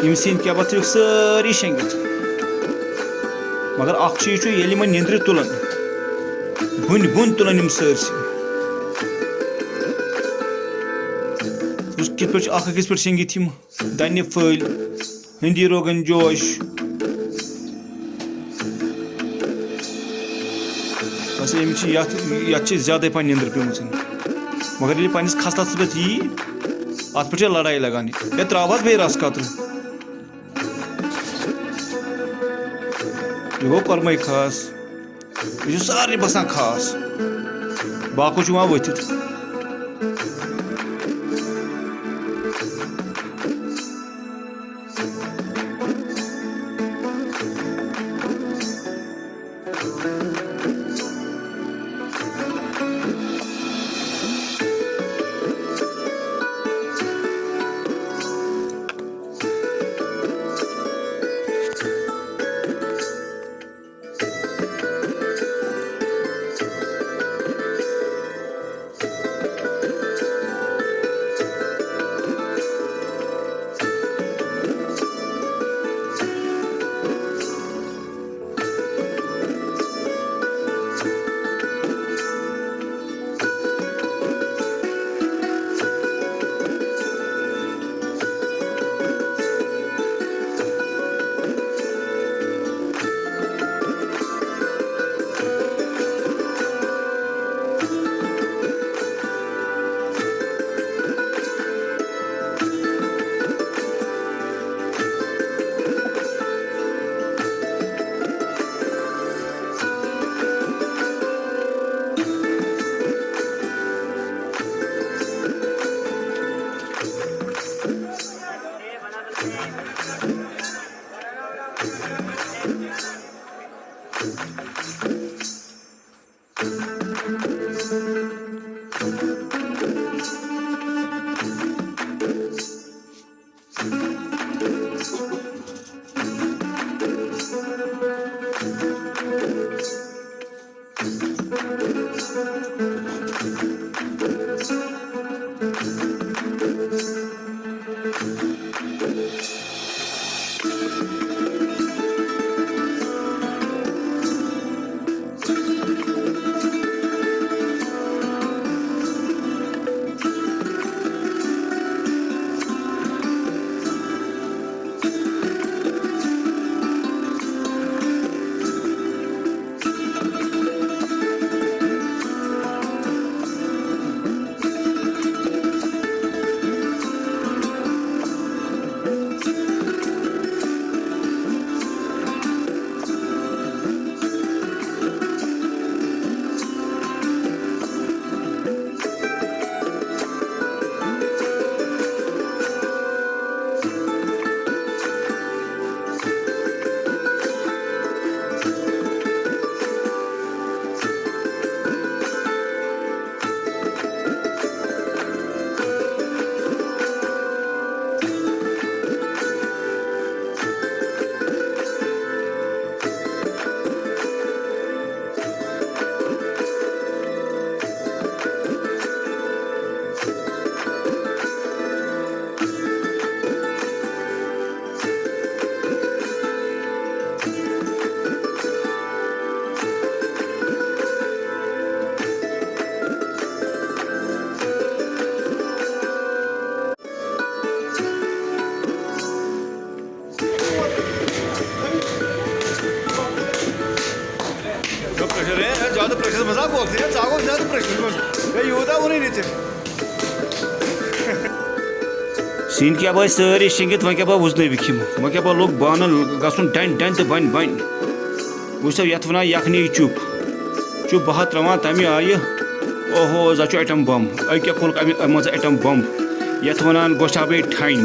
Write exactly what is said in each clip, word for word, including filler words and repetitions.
یِم سِنۍ کباب تھٲوِکھ سٲری شیٚنگِتھ۔ مگر اکھ چیٖز چھُ، ییٚلہِ یِمن نیٚنٛدرِ تُلن، بُنۍ بُنۍ تُلن یِم سٲرسٕے۔ وٕچھ، کِتھ پٲٹھۍ چھِ اکھ أکِس پٮ۪ٹھ شیٚنگِتھ یِم۔ دَنہِ پھٔلۍ، ہِندی روغن جوش۔ بس، أمِس چھِ یَتھ، یَتھ چھِ زیادَے پَہَن نیٚنٛدٕر پیٚمٕژ۔ مگر ییٚلہِ پنٛنِس خستَس پٮ۪ٹھ یی، اَتھ پٮ۪ٹھ چھِ لڑایہِ لگان۔ ہے، ترٛاو حظ بیٚیہِ رَس قطرٕ۔ یہِ گوٚو کۄرمَے خاص۔ یہِ چھُ سارنٕے باسان خاص۔ باقٕے چھُ یِوان ؤتھِتھ۔ پریشر ہے، زیادٕ پریشر مزاق گوٚو، ہے، ژٕ آوُکھ زیادٕ پریشر منٛز۔ ہے، یوٗتاہ ووٚنُے نہٕ ژےٚ۔ سِنۍ کیٛاہ بہٕ ٲسۍ سٲری شیٚنگِتھ، وۄنۍ کیٛاہ بہٕ وُزنٲوِکھ یِم، وۄنۍ کیٛاہ بہٕ لوٚگ بانَن گژھُن ڈَنۍ ڈَنۍ تہٕ بَنۍ بَنۍ۔ وٕچھ سا، یَتھ وَنان یَکھنی چُپ۔ چُپ بہت ترٛاوان تَمہِ آیہِ۔ اوہو، زَن چھُ ایٹم بم۔ أکۍ کیٛاہ کوٚرُکھ اَمہِ، اَمہِ منٛز ایٹم بم؟ یَتھ وَنان گۄشتابے ٹھَنۍ۔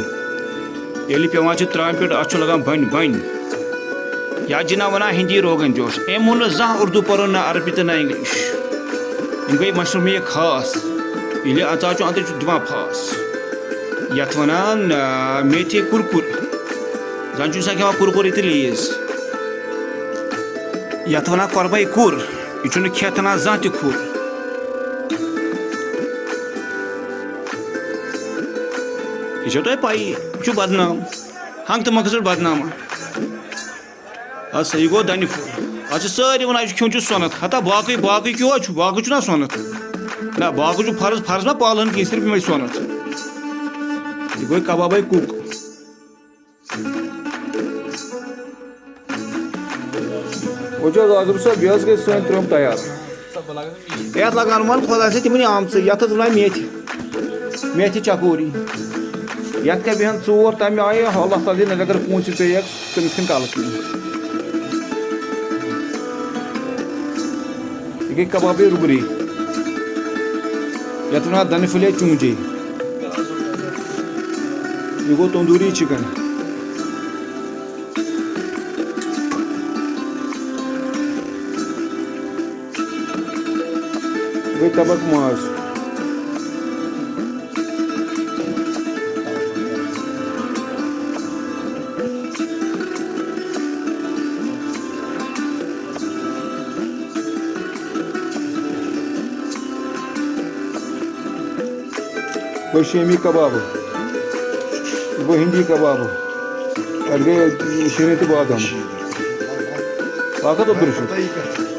ییٚلہِ پٮ۪وان چھِ ترٛامہِ پٮ۪ٹھ، اَتھ چھُ لَگان بَنۍ بَنۍ۔ یا جِنہ وَنان ہِندی روغن جوش۔ أمۍ ووٚن نہٕ زانٛہہ اُردو پَرُن نہ عربی تہٕ نہ اِنگلِش۔ یِم گٔے مشروٗم یہِ خاص۔ ییٚلہِ اَژان چھُ، اَنٛدٕ چھُ دِوان پھاس۔ یَتھ وَنان، آ، میتھی کُرکُر۔ زَن چھُ اِنسان کھٮ۪وان کُرکُر ییٚتہِ لیز۔ یَتھ وَنان کۄرمَے کُر۔ یہِ چھُنہٕ کھٮ۪تھ اَنان زانٛہہ تہِ کھُر۔ یہِ چھو تۄہہِ پَیی، یہِ چھُ بدنام۔ ہنٛگ تہٕ منٛگس پٮ۪ٹھ بدنامہ۔ اَدٕ سا، یہِ گوٚو دَنہِ پھوٚل۔ اَتھ چھِ سٲری وَنان، یہِ چھُ کھیوٚن چھُ سۄنَتھ۔ ہتا باقٕے، باقٕے کیٛاہ چھُ؟ باقٕے چھُنہ سۄنَتھ؟ نہ، باقٕے چھُ فرض، فرض ما پالہٕ ہن کینٛہہ، صرف یِمَے سۄنَتھ۔ یہِ گوٚو کبابَے کُک۔ وٕچھ حظ، عازم صٲب، یہِ حظ گٔے سٲنۍ ترٛٲم تیار۔ یَتھ لگان وۄنۍ خۄدا سۭتۍ تِمنٕے آمژٕ، یَتھ حظ وَنان میتھِ، میتھِ چکوری۔ یَتھ کیٛاہ بیٚہن ژور تَمہِ آیہِ، اللہ تعالیٰ دِیِن، اگر کوٗنٛژھ پیٚیہِ، تٔمِس کھٮ۪ن کَلہٕ کِنۍ۔ یہِ گٔے کبابٕے رُگری۔ یَتھ وَنان دَنہِ پھٔلۍ یا چونٛجے۔ یہِ گوٚو تندوٗری چِکن۔ گٔے تَبَکھ ماز۔ گوٚو شیمی کبابہٕ، گوٚو ہِندی کبابہٕ، اَتھ گٔے شیٖرِتھ تہٕ بادام۔ طاقت اوٚبرٕ چھُ۔